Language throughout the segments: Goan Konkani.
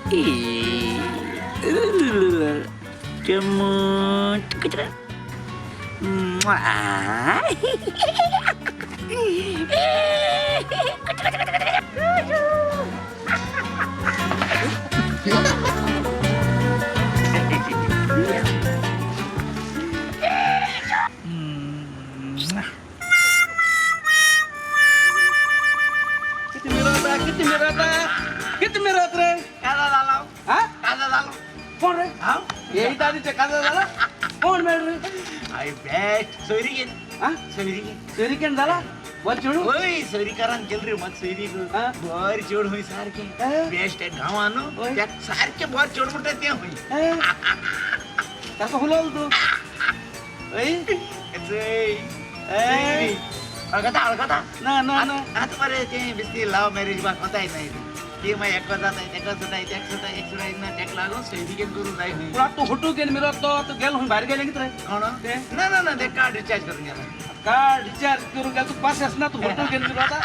किती मिरवता, किती मिरवता, किती मिरवत रे? काजा झाला. हा? काजा झालो. कोण रे? हांव. हे इथं आधीचे काजा झाला कोण मेळ रे? I बेस्ट सोयरी गेली. हा? सोयरी गेली. सोयरीकेन झाला बोल चेडू. होय, सोयरीकारान केलं रे मग सोयरी. हा? बर चेड होय सारखे. हा? बेस्ट आहे गांवान न्हू, होय. त्यात सारखे बर चेड म्हणटा ते होय. हा? ताका हुलवलं तू ऐ? चोय. ए? अळकता अळकता. ना ना ना. आतां मरे ते बेस्ती लव मॅरेज बा कोताय नाही ते, मागीर एकच जाता, तेका सुटाय, तेका सुटाय, एक सुटाय ना, तेका लागून सोयरीकेन करूंक जाय खंय. पूण आतां तूं हटू घेवन मिरवत तो आतां गेलो खंय भायर गेले कितें रे? कोण? ते? ना ना ना, ते कार्ड रिचार्ज करून गेला. कार्ड रिचार्ज करून गेला, तू पास ना, तू हटू घेवन मिरवता.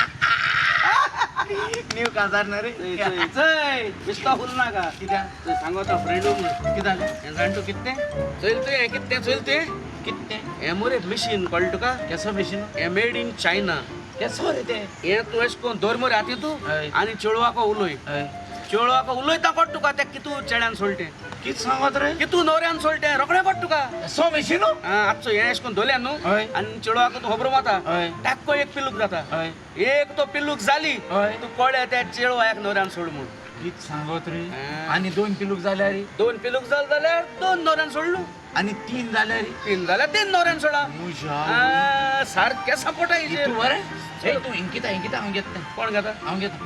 न्यू काजार ना रे. चय चय चय, बिस्ता हुल नाका. कित्याक? चय सांगता फ्रेंडू म्हूण. कितें जालें? हें जाण तूं कितें चोयल तुवें? हें कितें चोयल तुवें? कितें? हें मरे मिशीन, कळ्ळें तुका? केसो मिशीन? हें मेड इन चायना. केसो रे ते? हें तूं अशें करून दवर मरे हातीं तूं. हय. आनी चेडवाक उलय. हय. चेडवाक उलयता कोट तुका तें कितू चेड्यान सोडटें. कितें सांगत रे? कितू नवऱ्यान सोडटें रोखडें कोट तुका. केसो मिशीन? आतसो हें अशें करून धरलें न्हू. हय. आनी चेडवाक तूं खबरो मारता. हय. ताक्को एक पिल्लूक जाता. हय. एक तो पिल्लूक जाली. हय. तूं कळ्ळें त्या चेडवाक नवऱ्यान सोड म्हूण. कितें सांगत रे? हा. आनी दोन पिलूक जाल्यार? दोन पिल्लूक जाल जाल्यार दोन नवऱ्यान सोडलो. आनी तीन जाल्यार? तीन जाल्यार तीन नवऱ्यान सोडा. मुजा. सारकें सपोर्ट आहे. तूं बरें ए, तूं इंकिता इंकिता हांव घेता. कोण घेता? हांव घेता.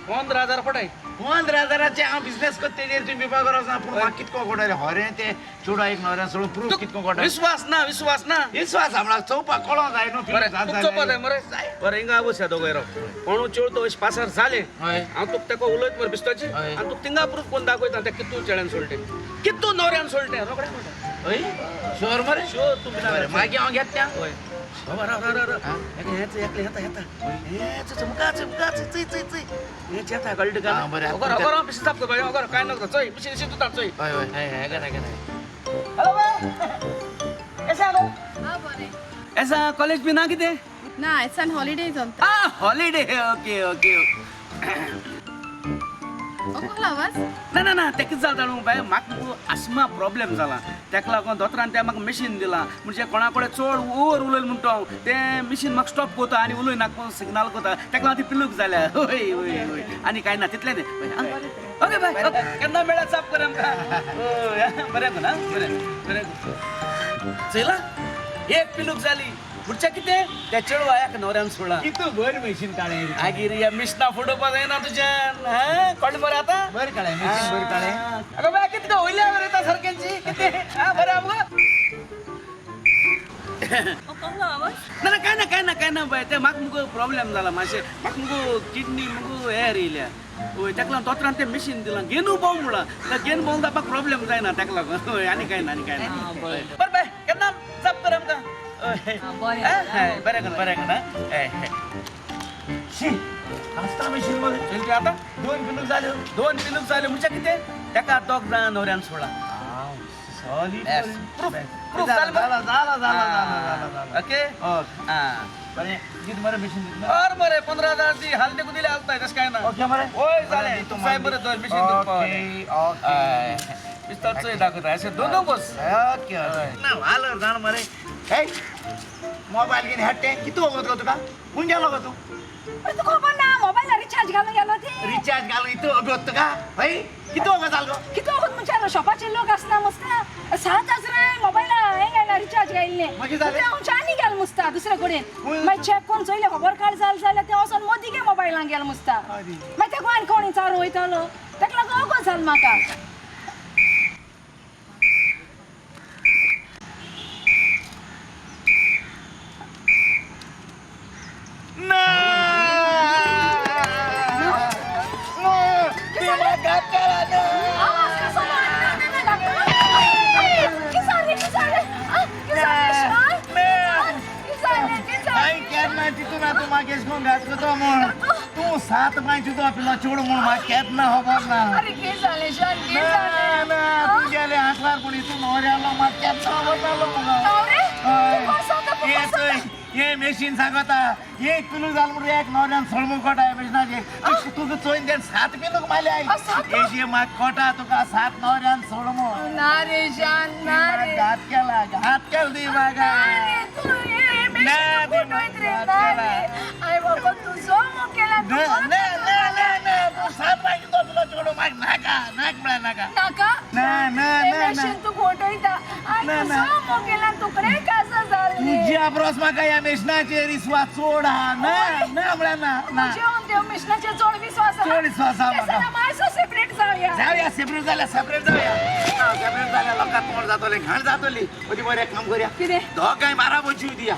15,000 पटाय. 15,000चे हांव बिझनेस करता तेजेर तुमी बिपा करप ना, पूण म्हाका कितको कोटा रे हरें ते चेडवा एक नवऱ्यान सोडून प्रूफ कितको कोटा? विश्वास ना, विश्वास ना. विश्वास म्हळ्यार चोवपाक कळोंक जाय न्हू. बरें, तुका चोवपा जाय मरे. बरें, हिंगा बसया दोगांय राव. कोणू चेडो अशें पासार जालें. हय. हांव तुका तेका उलयत मरे बिस्ताची. हय. आनी तुका थिंगा प्रूफ करून दाखयता तें कितू चेड्यान सोडटें, कितू नवऱ्यान सोडटें, रोखडें म्हणटा. हय, शुअर मरे? शुअर, तूं बरें, मागीर हांव घेता. हय बाबा, राव राव राव राव. हेंच एकलें येता येता, हेंच मुखाच मुखाच, चय चय चय, हेंच येता, कळ्ळें तुका? आं, बरें. अगोर अगोर, हांव पिशें साफ करपा. अगोर कांय नाका, चोय पिशें चिंतता चोय. हय हय हय हय, हें हें. हॅलो बाय, ऐसा हॅलो. हा बरें. ऐसा कॉलेज बी ना कितें? ना, it's an holiday चलता. आ, हॉलिडे, ओके ओके. कसलो आवाज? ना ना ना, तें कितें जालें जाणू बाय, म्हाका मुगो आस्मा प्रॉब्लेम जाला, तेका लागून दोतोरान तें म्हाका मशीन दिलां. म्हणजे कोणा कडेन चड ओवर उलयलें म्हणटा हांव, तें मशीन म्हाका स्टॉप करता आनी उलय नाका सिग्नल करता, तेका लागून ती पिल्लूक जाल्या. हय हय हय, आनी कांय ना तितलें तें. ओके बाय, केन्ना मेळ्ळ्यार चाप कर आमकां. हय, बरें गो ना, बरें बरें. चोयला, एक पिल्लूक जाली म्हणचे कितें, त्या चेडवाक न्हवऱ्यान सोडला. कितू बरें मशीन काळें. मागीर ह्या मिशना फुडोवपा जायना तुज्यान. हें कळ्ळें मरे आतां? बरें काळें मशीन, बरें काळें. अगं बाय, कितकं वयल्या मरे त्या सारक्यांची कितें. हा, बरें आमकां. कसलो आवाज? ना ना, कांय ना, कांय ना, कांय ना बाय. तें म्हाका मुगो प्रॉब्लेम जाला मातशें, म्हाका मुगो किडनी मुगो हें येयल्या. हय, तेका लागून दोतोरान तें मशीन दिलां, घेवन भोंव म्हळां. तें घेवन भोंवून जावपाक प्रॉब्लेम जायना तेका लागून. हय, आनी कांय ना, आनी कांय ना. बरें. बरें बाय, केन्ना जाप कर आमकां. हय. बरें. हय, बरें कर, बरें कर. हय. शी, आसता मशीन मरे. चल आतां. दोन पिलूक जाल्यो. दोन पिलूक जाले म्हणजे कितें, तेका दोग जाणां न्हवऱ्यान सोडला. सॉलिड. प्रूफ प्रूफ जालें मरे? जाला जाला जाला जाला जाला. ओके. ओके. आं. बरें, दीत मरे मशीन, दीत. और मरे 15,000 दी हाल देखून दिले आसता, तशें कांय ना. ओके मरे. ओय जालें, तूं सायब बरें धर मशीन. Okay okay. पिस्तोल चोय दाखयता अशें दोन बस. Okay okay. ना वालर जाण मरे. हे, मोबायल घेवन हाडटे कितू वगत गो तुका? खूंय गेलो गो तूं? तुका खबर ना मोबायला रिचार्ज घालून गेलो ती. रिचार्ज घालून इतू अगत तुका? हय, कितू वगत जाल गो? कितू वगत म्हणजे शॉपाचे लोक आसना मस्ता 7 रे मोबायला हें घायला रिचार्ज घायल्लें. मागीर जालें? तें हांव आनी गेल मुसता दुसरे कडेन. खंय? मागीर चॅक करून चोयलें, खबर काड जाल जाल्यार तें वचोन मदीं गे मोबायलान गेल मुसता. मागीर तेका आनी कोण चार वयतालो, तेका लागून अगत जाल म्हाका. ना ना, ते म्हाका कळना. आवाज कसो ना? ना, ना, ना, ना. कितें जालें, कितें जालें? आ, कितें जालें? कितें जालें, कितें हांवें जालें? केन्ना तितून आतां म्हाका एश करून घात करता म्हूण तूं सात बांय तुजो पिलो चेडूं म्हूण म्हाका केन्ना खबर ना. अरे की जालें शान, की जालें? ना तूं गेलें हांसलार पूण हितून न्हवरे आसलो म्हाका केन्ना खबर नासलो मुगो. न्हवरे? तूं कोण सांगता, तूं हे कोण सांगता? चोय, हे मेशीन सांगता एक पिलू जाल म्हणून एक न्हवऱ्यान सोडमू कोटा मेशिनाचे. तुका चोयन तेणें सात पिलूक मारले. आ, सात? हेजे म्हाका कोटा तुका सात न्हवऱ्यान सोडमू. ना रे शान, ना रे. घात केला, घात केला तुवें म्हाका. ना रे, तूं हे ना, मेशीन ते तूं फटयत रे, घात ना केला. रे. I बाबा, तुजो मोग केला, ना तुजो. ना ना ना ना तूं सात बांयचो तो पिलो चेडूं म्हाका नाका, नाक म्हळ्यार नाका. नाका? ना ना हे ना ना मेशीन तूं फटयता. I ना, ना. तुजो मोग केला, तुकडे कासा जालें. तुज्या परस म्हाका ह्या मेशनाचेर विस्वास चड आहा. ना ना म्हळ्यार ना ना. तुजें त्या मिशनाचेर चड विस्वास आहा. चड विस्वास आहा म्हाका. तेन्ना मातसो सेपरेट जावया. जावया, सेपरेट जाल्या, सेपरेट जावया. सेपरेट जाल्या लोकांक तोंड जातलें, घाण जातली. ओदी बरें एक काम करया. कितें? दोगांय बाराबर जीव दिया.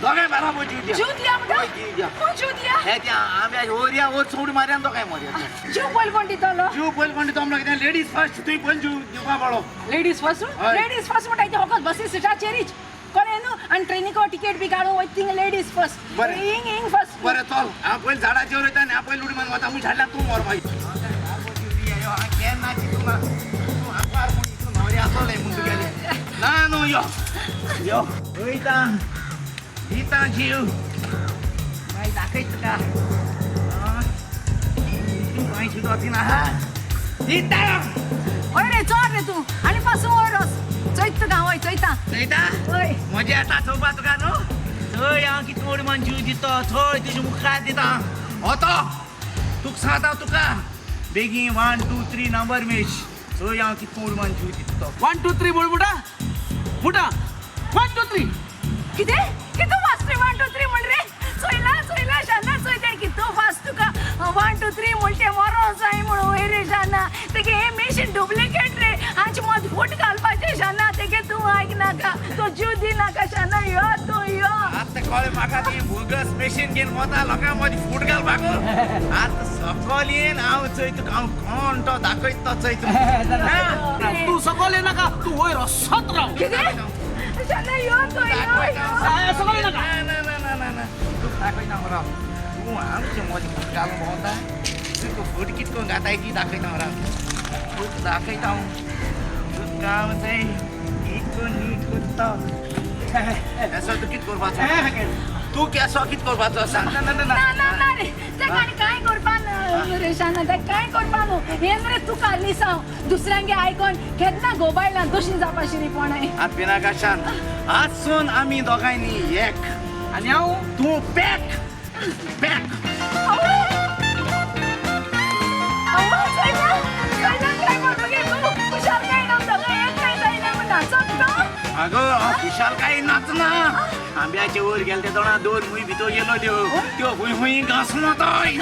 दोगांय बाराबर जीव दिया. जीव दिया म्हणटा? हय, जीव दिया. कोण जीव दिया? हे त्या आंब्या ओरया ओर सोड मारया आनी दोगांय मोरया. जीव पयलीं कोण दितलो? जीव पयलीं कोण दितो म्हणल्यार कितें? Ladies first. तुवें पयलीं जीव दिवपा पडलो. Ladies first? हय. लेडीज फर्स्ट म्हणटा ती फकत बसी सिटाचेरीच, कळ्ळें न्हू? आनी ट्रेनीको टिकेट बी काडूंक वयता थिंग लेडीज फर्स्ट. बरें. हिंग हिंग फर्स्ट. बरें चल, हांव पयलीं झाडाचेर वयता आनी हांव पयलीं उडी मारून वता. म्हूण झाडल्यार तूं मोर मागीर. केन्ना चिंतूं ना तूं आंकवार म्हूण हितून न्हवरे आसतले म्हूण तुगेले. ना न्हू, यो यो वयता, दिता जीव मागीर दाखयत तुका. तूं कांय सुद्दां वचना आहा, दिता. हय रे, चोर रे तूं आनी पासून वयर वच. चोयता तुका, हय चोयता. चोयता. हय. मजा येता चोवपा तुका न्हू? थंय हांव कितलो उडी मारून जीव दितो थंय तुज्या मुखार दिता. वतो तुका सांगता तुका बेगीन 1 2 3 नंबर मेश. थंय हांव कितलो उडी मारून जीव दितो. 1 2 3 बोल बुटा बुटा 1 2 3. कितें कितू फास्ट रे? 1 2 3 म्हण रे. चोयला चोयला शाना, चोयता कितू फास्ट तुका. 1 2 3 म्हणटे मरो जाय म्हूण. वय रे शाना, तेगे हे मेशीन डुप्लिकेट रे. हांचे मद फूट घालपाचें शाना. तेगे तूं आयक नाका, तूं जीव दी नाका शाना. यो तूं यो. आतां कळ्ळें म्हाका ती बोगस मेशीन घेवन वता लोकां मदीं फूट घालपाक. आतां सकयल येन हांव चोय तुका, हांव कोण तो दाखयत तो चोय तुका. तूं सकयल येनाका, तूं वयर असोच राव. कितें शाना? यो तूं यो यो. सकयल येनाका. ना ना ना ना ना ना तुका दाखयता हांव, राव. तूं आमचे मदीं फूट घालून भोंवता. तुका फूट कितें करून घाताय ती दाखयता हांव, राव. तुका दाखयता हांव. तुका हांव चोय कितें करून नीट करता. केसो तूं कितें करपाचो? तूं केसो कितें करपाचो सांग. ना ना ना ना ना ना रे, तेका आनी कांय करपा ना रे शाना, तेका कांय करपा न्हू. हें रे तुका लिसांव दुसऱ्यांगे आयकोन केन्ना गोबायला दोशी जावपा शिरीपणाय. आत पिनाका शान, आजसून आमी दोगांयनी एक. आनी हांव तूं पॅक पॅक. अगो खुशालकाय नाचना. आंब्याचे वयर गेले ते दोणा दोन हुंय भितर गेलो त्यो त्यो हुंय हुंय घांसून वतोय.